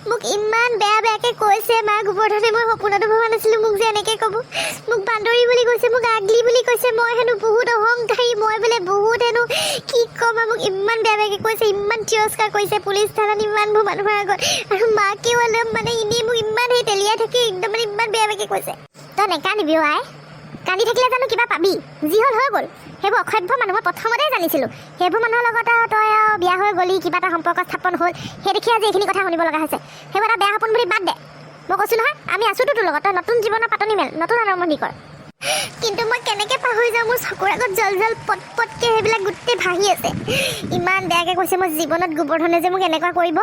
মোক ইমান বেয়া বেয়াকৈ কৈছে মা গোবৰ্ধনে। মই সপোনতো ভবা নাছিলোঁ মোক যে এনেকৈ ক'ব। মোক বান্দৰী বুলি কৈছে, মোক আগলি বুলি কৈছে, মই হেনো বহুত অহংকাৰী, মই বোলে বহুত হেনো কি ক'ম আৰু, মোক ইমান বেয়া বেয়াকৈ কৈছে, ইমান তিৰস্কাৰ কৰিছে পুলিচ থানাত ইমানবোৰ মানুহৰ আগত। আৰু মাকেও অলপ মানে এনেই মোক ইমান সেই তেলিয়াই থাকি একদম মানে ইমান বেয়া বেয়াকৈ কৈছে। তই নেকান্দিবি অ' আই। কান্দি থাকিলে জানো কিবা পাবি? যি হ'ল হৈ গ'ল। সেইবোৰ অসভ্য মানুহ, মই প্ৰথমতেই জানিছিলোঁ। সেইবোৰ মানুহৰ লগত আৰু তই আৰু বিয়া হৈ গ'লি, কিবা এটা সম্পৰ্ক স্থাপন হ'ল, সেই দেখি আজি এইখিনি কথা শুনিব লগা হৈছে। সেইবোৰ এটা বেয়া সপোন বুলি বাদ দে। মই কৈছোঁ নহয়, আমি আছোঁতো তোৰ লগত। তই নতুন জীৱনৰ পাতনি মেল, নতুন আৰম্ভণি কৰ। কিন্তু মই কেনেকৈ পাহৰি যাওঁ? মোৰ চকুৰ আগত জল জল পট পটকৈ সেইবিলাক গোটেই ভাহি আছে। ইমান বেয়াকৈ কৈছে। মই জীৱনত গোবৰ্ধনে যে মোক এনেকুৱা কৰিব,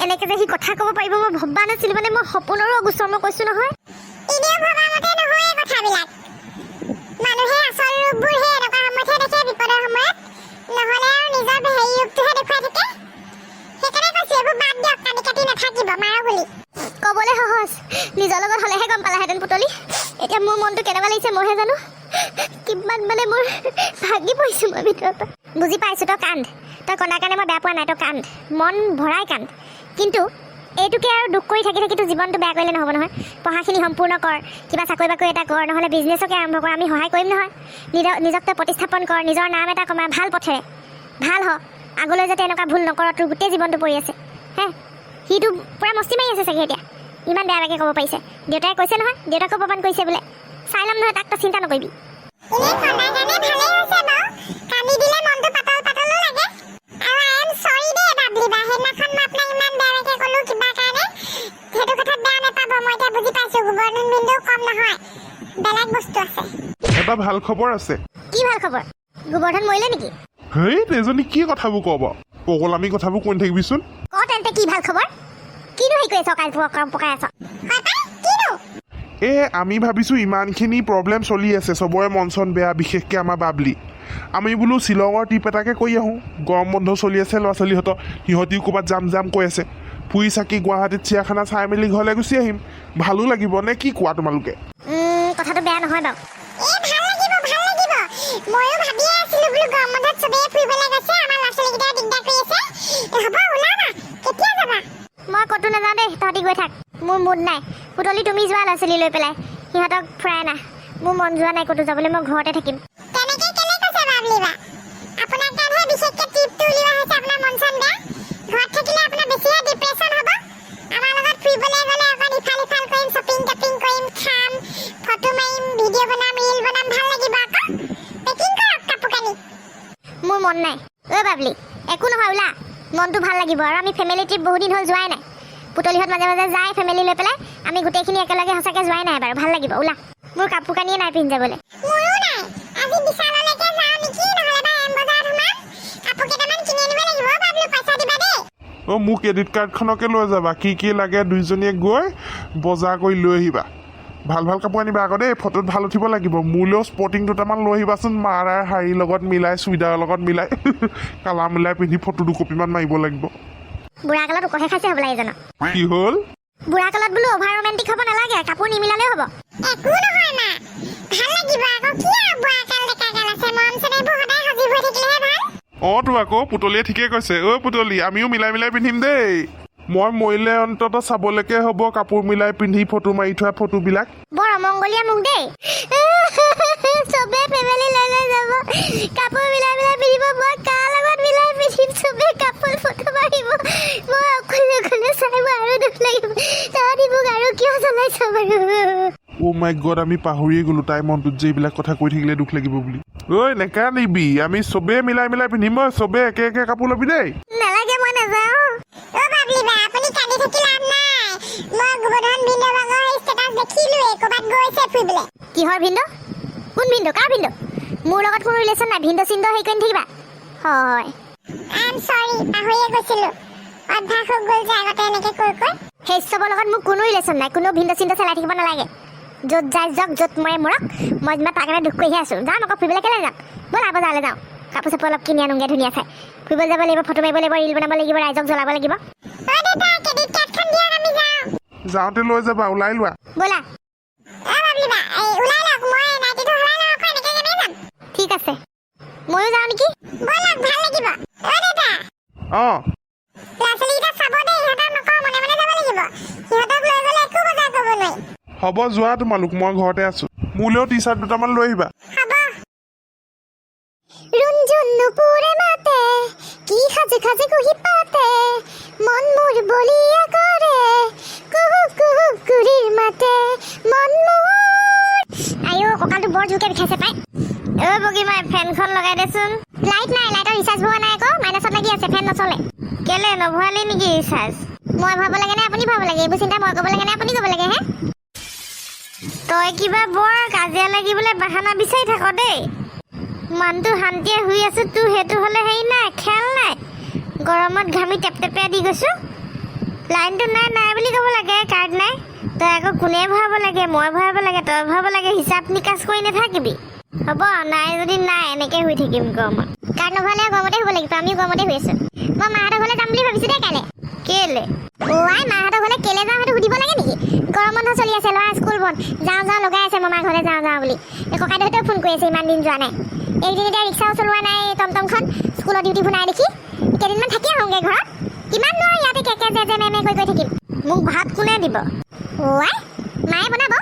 এনেকৈ যে সি কথা ক'ব পাৰিব, মই ভবা নাছিলোঁ। মানে মই সপোনৰো অগোচৰ, মই কৈছোঁ নহয়। এনেও ভবা মতে নহয়ে কথাবিলাক। মানুহে আচল ৰূপবোৰ সেই এনেকুৱা সময়তহে দেখে, বিপদৰ সময়ত। নহ'লে আৰু নিজৰ হেৰি ৰূপটোহে দেখুৱাই থাকে। সেইকাৰণে কৈছো, এইবোৰ বাদ দিয়ক, কান্দি কাটি নাথাকিব, মাৰক গুলি। ক'বলৈ সহজ, নিজৰ লগত হ'লেহে গম পালাহেঁতেন পুতলি। এতিয়া মোৰ মনটো কেনেকুৱা লাগিছে মইহে জানো। কিমান মানে মোৰ ভাগি পৰিছোঁ মই ভিতৰৰ পৰা। বুজি পাইছোঁ, তই কান্দ। তই কন্দাৰ কাৰণে মই বেয়া পোৱা নাই। তই কান্দ, মন ভৰাই কান্দ। কিন্তু এইটোকে আৰু দুখ কৰি থাকি থাকি তোৰ জীৱনটো বেয়া কৰিলে নহ'ব নহয়। পঢ়াখিনি সম্পূৰ্ণ কৰ, কিবা চাকৰি বাকৰি এটা কৰ, নহ'লে বিজনেছকে আৰম্ভ কৰ। আমি সহায় কৰিম নহয়। নিজক তই প্ৰতিস্থাপন কৰ, নিজৰ নাম এটা কমা, ভাল পথেৰে ভাল হ। আগলৈ যাতে এনেকুৱা ভুল নকৰ। তোৰ গোটেই জীৱনটো পৰি আছে হে। সিটো পূৰা মস্তি মাৰি আছে চাগে এতিয়া, ইমান বেয়া বেয়াকৈ ক'ব পাৰিছে। দেউতাই কৈছে নহয়, দেউতাকো প্ৰমাণ কৰিছে বোলে। চাই ল'ম নহয় তাক, তই চিন্তা নকৰিবি। এনেই কন্দাৰ কাৰণে ভালেই হৈছে বাৰু, কান্দি দিলে মনটো পাতল পাতলো লাগে। আৰু I am sorry দেই বাবলি বা, সেইদিনাখন মই আপোনাক ইমান বেয়া বেয়াকৈ ক'লো কিবা কাৰণে, সেইটো কথাত বেয়া নাপাব। মই এতিয়া বুজি পাইছো, গোবৰ্ধন বিন্দু কম নহয়, বেলেগ বস্তু আছে। এটা ভাল খবৰ আছে। কি ভাল খবৰ? গোবৰ্ধন মৰিলে নেকি? হেই, এজনী কি কথাবোৰ কব, পগলামি কথাবোৰ কৈ নাথাকিবিচোন। ক তেন্তে, কি ভাল খবৰ? কিনো হেৰি কৰি আছ, কাল পকাই আছ? হয় পাই, কিনো? এ আমি ভাবিছোঁ, ইমানখিনি প্ৰব্লেম চলি আছে, চবৰে মন চন বেয়া, বিশেষকৈ আমাৰ বাবলি। আমি বোলো শ্বিলঙৰ ট্ৰিপ এটাকে কৰি আহোঁ। গৰম বন্ধ চলি আছে, ল'ৰা ছোৱালীহঁতৰ, সিহঁতিও ক'ৰবাত যাম যাম কৈ আছে। ফুৰি চাকি গুৱাহাটীত চিৰিয়াখানা চাই মেলি ঘৰলৈ গুচি আহিম, ভালো লাগিব নে কি কোৱা তোমালোকে? কথাটো বেয়া নহয় বাৰু। এই ভাল লাগিব, ভাল লাগিব। ময়ো ভাবিয়ে আছিলো বোলো, গৰম বন্ধত চবেই ফুৰিবলৈ গৈছে, আমাৰ ল'ৰা ছোৱালীকেইটাই দিগদাৰ কৰি আছে। হ'ব, ওলাবা। কেতিয়া যাবা? মই ক'তো নাযাওঁ দেই, তহঁতি গৈ থাক। মোৰ মুড নাই। পুতলি, তুমি যোৱা ল'ৰা ছোৱালী লৈ পেলাই, সিহঁতক ফুৰাই আনা। মোৰ মন যোৱা নাই ক'তো যাবলৈ, মই ঘৰতে থাকিম। তেনেকে কেলে কৈছে বাবলি বা? আপোনাৰ কাৰণেহে বিশেষকে ট্ৰিপটো উলিওৱা হৈছে। আপোনাৰ মন চন বেয়া, ঘৰত থাকিলে আপোনাৰ বেছিহে ডিপ্ৰেছন হ'ব। আমাৰ লগত ফুৰিবলৈ গ'লে অকণ ইফাল সিফাল কৰিম, শ্বপিং টপিং কৰিম, খাম, ফটো মাৰিম, ভিডিঅ' বনাম, ৰিল বনাম, ভাল লাগিব আকৌ। পেকিং কৰক কাপোৰ কানি। মোৰ মন নাই। ঐ বাবলি, একো নহয়, ওলা, মনটো ভাল লাগিব। আৰু আমি ফেমিলি ট্ৰিপ বহুত দিন হ'ল যোৱাই নাই। পুতলিহঁত মাজে মাজে যায় ফেমিলি লৈ পেলাই, আমি গোটেইখিনি একেলগে সঁচাকৈ যোৱাই নাই বাৰু। ভাল লাগিব, ওলা। মোৰ কাপোৰ কানিয়ে নাই পিন্ধি যাবলৈ। মোৰো নাই। আজি বিশাললৈকে যাওঁ নেকি, নহ'লে বা এম বজাৰত সোমাম, কাপোৰ কেইটামান কিনি আনিব লাগিব। বাবলু, পইচা দিবা দেই। অ', মোৰ ক্ৰেডিট কাৰ্ডখনকে লৈ যাবা। কি কি লাগে দুইজনীয়ে গৈ বজাৰ কৰি লৈ আহিবা। ভাল ভাল কাপোৰ আনিবা আকৌ দেই, ফটোত ভাল উঠিব লাগিব। মোলৈও স্পৰ্টিং দুটামান লৈ আহিবাচোন, মাৰ শাৰীৰ লগত মিলাই, চুইদাৰৰ লগত মিলাই, কালাৰ মিলাই পিন্ধি ফটো দুকপিমান মাৰিব লাগিব। বুঢ়া কালত ওকহে খাইছে হ'বলা এইজনক। কি হ'ল? বুঢ়া কালত বোলো অভাৰ ৰোমেণ্টিক হ'ব নালাগে, কাপোৰ নিমিলালেও হ'ব। একো নহয় মা, ভাল লাগিব আকৌ। কি আৰু বুঢ়া কাল ডেকা কাল আছে? মৰম চেনেহবোৰ সদায় সজীৱ হৈ থাকিলেহে ভাল। অঁ তো আকৌ পুতলিয়ে ঠিকেই কৈছে। ঐ পুতলি, আমিও মিলাই মিলাই পিন্ধিম দেই। মই মৰিলে অন্ততঃ চাবলৈকে হ'ব কাপোৰ মিলাই পিন্ধি ফটো মাৰি থোৱা ফটোবিলাক। বৰ অমংগলীয়া মোক দেই। চবে ফেমিলি লৈ লৈ যাব, কাপোৰ মিলাই মিলাই পিন্ধিব। মই কাৰ লগত মিলাই পিন্ধিম? চবে কাপোৰ ফটো মাৰিব, মই অকলে অকলে চাই মোৰ আৰু দুখ লাগিব। তহঁতি মোক আৰু কিয় জ্বলাইছ বাৰু? অ' মাই গড, আমি পাহৰিয়ে গ'লো তাইৰ মনটোত যে এইবিলাক কথা কৈ থাকিলে দুখ লাগিব বুলি। ঐ, নেকান্দিবি, আমি চবেই মিলাই মিলাই পিন্ধিম। ঐ, চবেই একে একে কাপোৰ ল'বি দেই। নালাগে, মই নাযাওঁ। অ বাবলি বা, আপুনি কান্দি থাকি লাভ নাই। মই গোবৰ্ধন ভিনদেউ ভাগৰ সেই ষ্টেটাছ দেখিলোৱে, ক'ৰবাত গৈছে ফুৰিবলৈ। কিহৰ ভিনদেউ? কোন ভিনদেউ? কাৰ ভিনদেউ? মোৰ লগত কোনো ৰিলেশ্যন নাই। ভিনদেউ চিনদেউ হেৰি কৰি নাথাকিবা হয়। I am sorry, পাহৰিয়ে গৈছিলো। অভ্যাস হৈ গ'ল যে আগতে এনেকে কৈ কৈ। সেই চবৰ লগত মোৰ কোনো ৰিলেশ্যন নাই। কোনো ভিনদেউ চিনদেউ চলাই থাকিব নালাগে। য'ত যায় যাওক, য'ত মৰে মৰক। মই যেনিবা তাৰ কাৰণে দুখ কৰিহে আছোঁ। যাম আকৌ ফুৰিবলৈ। কেলৈ যাম? ব'লা, বজাৰলৈ যাওঁ, কাপোৰ চাপোৰ অলপ কিনি আনোগৈ ধুনীয়া চাই। ফুৰিবলৈ যাব লাগিব, ফটো মাৰিব লাগিব, ৰিল বনাব লাগিব, ৰাইজক জ্বলাব লাগিব। অ দেউতা, ক্ৰেডিট কাৰ্ডখন দিয়ক, আমি যাওঁ। যাওঁতে লৈ যাবা, ওলাই লোৱা। ব'লা। অ বাবলি বা, এই ওলাই লওক, মই নাইটিটো সলাই লওঁ আকৌ, এনেকে কেনেকে যাম? ঠিক আছে, ময়ো যাওঁ নেকি? ব'লক, ভাল লাগিব। অ দেউতা। অঁ। ল'ৰা ছোৱালীকেইটা চাব দেই, ইহঁতক নক'ব। লাগিব। সিহঁতক লৈ গ'লে একো বজাৰ কৰিব নোৱাৰি। হ'ব, যোৱা তোমালোক, মই ঘৰতে আছোঁ। মোলৈও টি চাৰ্ট দুটামান লৈ আহিবা। হ'ব। ৰুণঝুন নুপুৰে মাতে, কি সাজে সাজে কুহি পাতে, মন মোৰ বলিয়া কৰে কুহু কুহু কুৰিৰ মাতে মন মোৰ। আইঅ, কঁকালটো বৰ জোৰকে বিষাইছে পাই। অ' বগীমাই, ফেনখন লগাই দেচোন। লাইট নাই, লাইটৰ ৰিচাৰ্জ ভৰোৱা নাই আকৌ, মাইনাছত লাগি আছে, ফেন নচলে। কেলে নভৰালি নেকি ৰিচাৰ্জ? মই ভৰাব লাগে নে আপুনি ভৰাব লাগে? এইবোৰ চিন্তা মই ক'ব লাগে নে আপুনি ক'ব লাগে হে? তই কিবা বৰ কাজিয়া লাগিবলৈ বাহানা বিচাৰি থাক দেই। মানুহটো শান্তিয়ে শুই আছো, তোৰ সেইটো হ'লে হেৰি নাই, খেল নাই। গৰমত ঘামি টেপটেপীয়া দি গৈছো। লাইনটো নাই নাই বুলি ক'ব লাগে, কাৰ্ড নাই। তই আকৌ কোনে ভৰাব লাগে, মই ভৰাব লাগে, তই ভৰাব লাগে, হিচাপ নিকাচ কৰি নাথাকিবি। হ'ব, নাই যদি নাই, এনেকে শুই থাকিম গৰমত। কাৰ্ড নভৰালে গৰমতে শুব লাগিব, আমিও গৰমতে শুই আছো। মই মাহঁতৰ ঘৰলৈ যাম বুলি ভাবিছো দেই কাইলৈ। কেলে? অ' আই, মাহঁতৰ ঘৰলৈ কেলে যাওঁ সেইটো সুধিব লাগে নেকি? গৰম বন্ধ চলি আছে, ল'ৰা স্কুল বন্ধ, যাওঁ যাওঁ লগাই আছে, মামাৰ ঘৰলৈ যাওঁ যাওঁ বুলি। এই ককাইদেউহঁতেও ফোন কৰি আছে, ইমান দিন যোৱা নাই। এইকেইদিন এতিয়া ৰিক্সাও চলোৱা নাই, টমটমখন, স্কুলৰ ডিউটিবোৰ নাই দেখি কেইদিনমান থাকি আহোঁগৈ ঘৰত। কিমান নো আৰু ইয়াতে কেকে জে জে মে মে কৰি কৰি থাকিম। মোক ভাত কোনে দিব? অ' আই, মায়ে বনাব।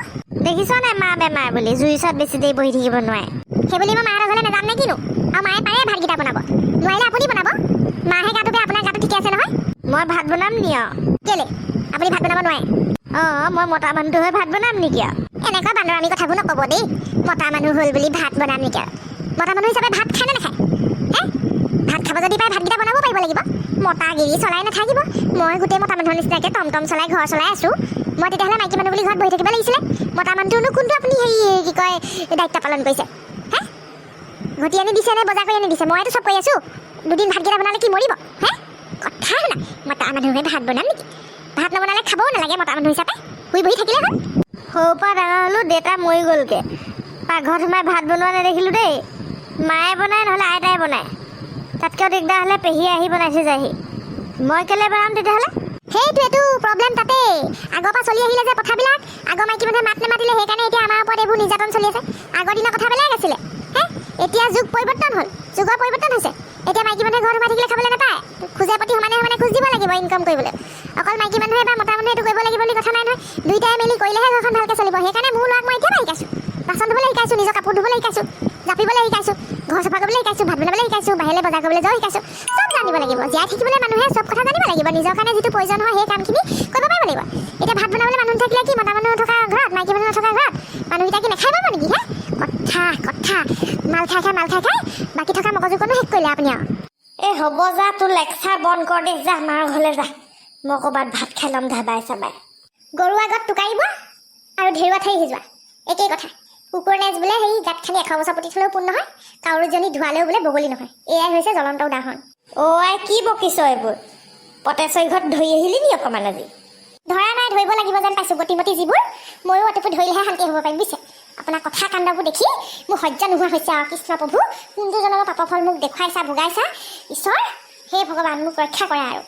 দেখিছ নাই, মা বেমাৰ বুলি জুই ওচৰত বেছি দেৰি বহি থাকিব নোৱাৰে। সেইবুলি মই মাহঁতৰ ঘৰলৈ নাযাম নে কিনো? আৰু মায়ে পাৰে ভাতকেইটা বনাব, নোৱাৰিলে আপুনি বনাব। মাহে গাটো বেয়া, আপোনাৰ গাটো ঠিকে আছে নহয়। মই ভাত বনাম নি আৰু? কেলে, আপুনি ভাত বনাব নোৱাৰে? অঁ, মই মতা মানুহটো হৈ ভাত বনাম নেকি আৰু? এনেকুৱা বান্দৰামি কথাবোৰ নক'ব দেই। মতা মানুহ হ'ল বুলি ভাত বনাম নেকি আৰু? মতা মানুহ হিচাপে ভাত খায় নে নাখায় হে? ভাত খাব যদি পায়, ভাতকেইটা বনাব পাৰিব লাগিব। মতাগিৰি চলাই নাথাকিব। মই গোটেই মতা মানুহৰ নিচিনাকৈ টমটম চলাই ঘৰ চলাই আছোঁ, মই তেতিয়াহ'লে মাইকী মানুহ বুলি ঘৰত বহি থাকিব লাগিছিলে। মতা মানুহটোনো কোনটো আপুনি হেৰি কি কয় দায়িত্ব পালন কৰিছে হে? ঘটি আনি দিছে নে বজাৰ কৰি আনি দিছে? মইতো চব কৰি আছোঁ। দুদিন ভাতকেইটা বনালে কি মৰিব হে? কথা শুনা, মতা মানুহে ভাত বনাম নেকি? ভাত নবনালে খাবও নালাগে মতা মানুহ হিচাপে, শুই বহি থাকিলে হ'ল। সৰুৰ পৰা ডাঙৰ হ'লো, দেউতা মৰি গ'লগে, পাকঘৰত সোমাই ভাত বনোৱা নেদেখিলোঁ দেই। মায়ে বনায়, নহ'লে আইতাই বনায়। তাতকৈও দিগদাৰ হ'লে পেহীয়ে আহি বনাই থৈ যায়হি। মই কেলে বনাম তেতিয়াহ'লে? সেইটোৱেতো প্ৰব্লেম, তাতেই আগৰ পৰা চলি আহিলে যে কথাবিলাক। আগৰ মাইকী মানুহে মাত নামাতিলে, সেইকাৰণে এতিয়া আমাৰ ওপৰত এইবোৰ নিৰ্যাতন চলি আছে। আগৰ দিনৰ কথা বেলেগ আছিলে হে। এতিয়া যুগ পৰিৱৰ্তন হ'ল, যুগৰ পৰিৱৰ্তন হৈছে। এতিয়া মাইকী মানুহে ঘৰত সোমাই থাকিলে খাবলৈ নাপায়। খোজে প্ৰতি সমানে সমানে খোজ দিব লাগিব ইনকাম কৰিবলৈ। অকল মাইকী মানুহে বা মতা মানুহে এইটো কৰিব লাগিব বুলি কথা নাই নহয়। দুইটাই মিলি কৰিলেহে ঘৰখন ভালকৈ চলিব। সেইকাৰণে মোৰ ল'ৰাক মই এতিয়া পৰা শিকাইছোঁ, বাচন ধুবলৈ শিকাইছোঁ, নিজৰ কাপোৰ ধুবলৈ শিকাইছোঁ, জাপিবলৈ শিকাইছোঁ, ঘৰ চাফা কৰিবলৈ শিকাইছোঁ, ভাত বনাবলৈ শিকাইছোঁ, বাহিৰলৈ বজাৰ কৰিবলৈ যোৱাও শিকাইছোঁ। চব জানিব লাগিব। জীয়াই থাকিবলৈ মানুহে চব কথা জানিব লাগিব। নিজৰ কাৰণে যিটো প্ৰয়োজন হয়, সেই কামখিনি কৰিব পাৰিব লাগিব। এতিয়া ভাত বনাবলৈ মানুহ নাথাকিলে কি মতা মানুহ থকা ঘৰত, মাইকী মানুহ নথকা ঘৰত মানুহকেইটা কি নাখাই পাব নেকি হে? কথা কথা, মাল খাই খাই, মাল খাই খাই বাকী থকা মগজুকণো শেষ কৰিলে আপুনি আৰু। এই হ'ব যা, তোৰ লেকচাৰ বন্ধ কৰ দে। যা, মাৰ ঘৰলৈ যা, মই ক'ৰবাত ভাত খাই ল'ম ধাবাই চাবাই। গৰু আগত টোকাৰিব আৰু ঢেৰুৱা ঠাৰি সিজোৱা একেই কথা। কুকুৰ নেজ বোলে সেই গাঁত খান্দি 100 বছৰ পুতি থলেও পোন নহয়, কাউৰীজনী ধুৱালেও বোলে বগলী নহয়। এয়াই হৈছে জ্বলন্ত উদাহৰণ। অ' আই, কি বকিছ এইবোৰ? পটেশ্বৰী ঘৰত ধৰি আহিলি নি অকণমান আজি? ধৰা নাই, ধৰিব লাগিব যেন পাইছোঁ। গতিমতি যিবোৰ, ময়ো অতিপুৰ ধৰিলেহে শান্তি হ'ব পাৰিম বুজিছে। আপোনাৰ কথা কাণ্ডবোৰ দেখি মোৰ সহ্য নোহোৱা হৈছে আৰু। কৃষ্ণ প্ৰভু, কোনটো জন্মৰ পাপৰ ফল মোক দেখুৱাইছা, ভোগাইছা ঈশ্বৰ? হে ভগৱান, মোক ৰক্ষা কৰা আৰু।